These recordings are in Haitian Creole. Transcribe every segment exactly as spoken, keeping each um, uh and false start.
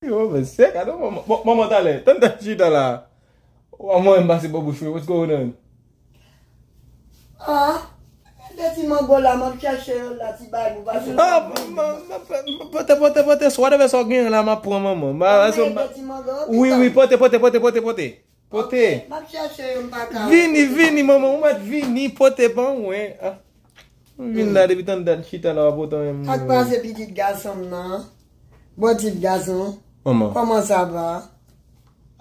Yo, men se kado manman. Bon, manman talè, tann tan chita la. Wa mwen m pase bò bouch mwen, what's going on? Ah, de ti mango la, m ap chèche yo la, ti bagay pou pase. Ah, m, m, m, pote, pote, pote, whatever sa w gen la, m ap pran manman. Ma, Mwen, de ti mango, wi, wi, pote, pote, pote, pote, pote. Pote. Ok, m ap chèche yo, m pa ka. Vini, vini, manman, ou mèt vini, pote ban mwen. Ah. Vin la depi tann dat chita la w ap otan menm. Ak pase pitit gason m nan. Bon ti gason. Manman. Kòman sa va?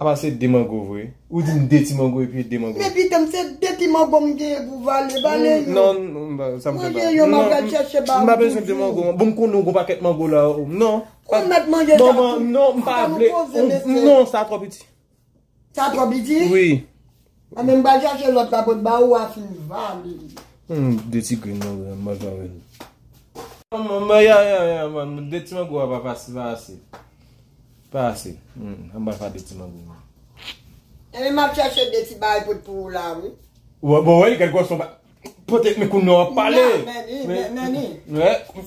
Apa se de mango vre? Ou di m de ti mango epi de mango. Men pitit m se de ti mango m genyen pou vale, vale yo. Non, non, sa m fè pa. Manje yo, m ap al chèche ba ou. M pa bezwen de mango. Bon, m konnen ou gon pakèt mango la. Non. Ou mèt manje sa tou. Non, m pa vle. Non, sa twò piti. Sa twò piti? Wi. Anben, m pral chache lòt la pou ba ou a fin vale. Hmm, de ti grenn nan, mwen, mwen, mwen. Mwen, mwen, ya, ya, ya, man, de ti mango a pa fasil, pa fasil. Pa fasil. Hmm, an ba fa de ti mango, man. Anben, m ap chache de ti bagay pou, pou ou la, wi. Bon, bon, wè, li gad gòson ba. Pote, men kounye a w ap pale. Nani, men, nani.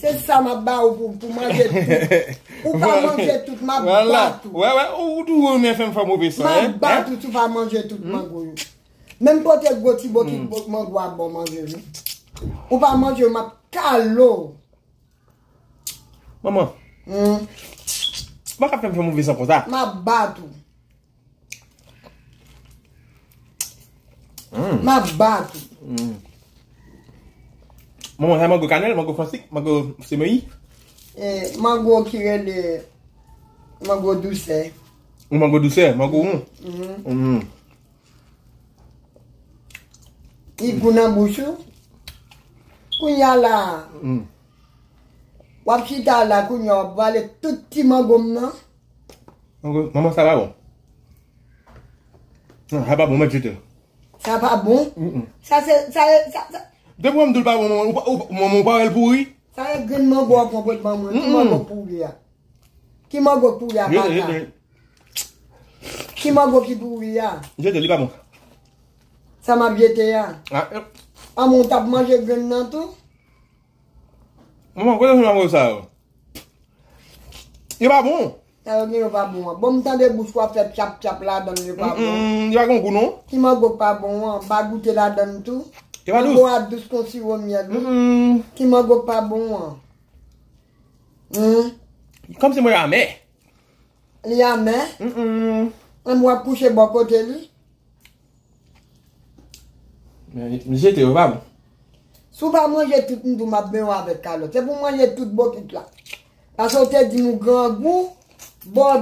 Se sa m ap ba ou pou, pou manje tout. Ou pa manje tout, m ap bat ou. Wè, wè, ou tou renmen fè m fè move san, hein? M ap bat ou si w pa manje tout mango yo. Menm pote gwo ti bokit mango a bon manje, wi. Ou pa manje, m ap kale w. Manman. Hmm. Ou pa ka fè m fè move san konsa. M ap bat ou. Mm. M ap bat ou. Mm. Manman, sa mango kanèl, mango fansik, mango semeyi? E, mango ki rele mango dousè. Yon mango dousè, mango won. Mm. Mm. Li gou nan bouch ou. Kounye a la, mm, w ap chita la, kounye a w ap vale tout ti mango m nan. Manman, sa pa bon. Non, sa pa bon, mwen jete. Sa pa bon? Mm-mm. Sa se, sa, sa, sa. Depi w di l pa bon, manman, ou pa, ou, manman, ou pa wè l pouri? Sa e grenn mango w ap pran pou l ban mwen. Ki mango k pouri a? Ki mango k pouri a, papa? Ki mango ki pouri a? Jete, li pa bon. Sa m ap jete a? Ah, eh. An, mwen t ap manje grenn nan tou? Manman, kote w jwenn mango sa yo? Yo pa bon. Sa yo gen yo pa bon an. Bon, m tande bouch ou ap fè tchap tchap ladan l, yo pa bon. Mm, yo pa gen gou non. Ki mango k pa bon an? M pa goute ladan l tou. Yo pa dous. Mango a dous kon siwo myèl, wi. Mm. Ki mango k pa bon an? Hmm? Kòmsi mwen amè. Li amè? Mm. An, w ap kouche bò kote li? Men, m jete yo, pa bon. Si w pa manje tout, m di w m ap benyen w avèk kalòt. Se pou w manje tout bokit la. Paske w te di m ou grangou, bò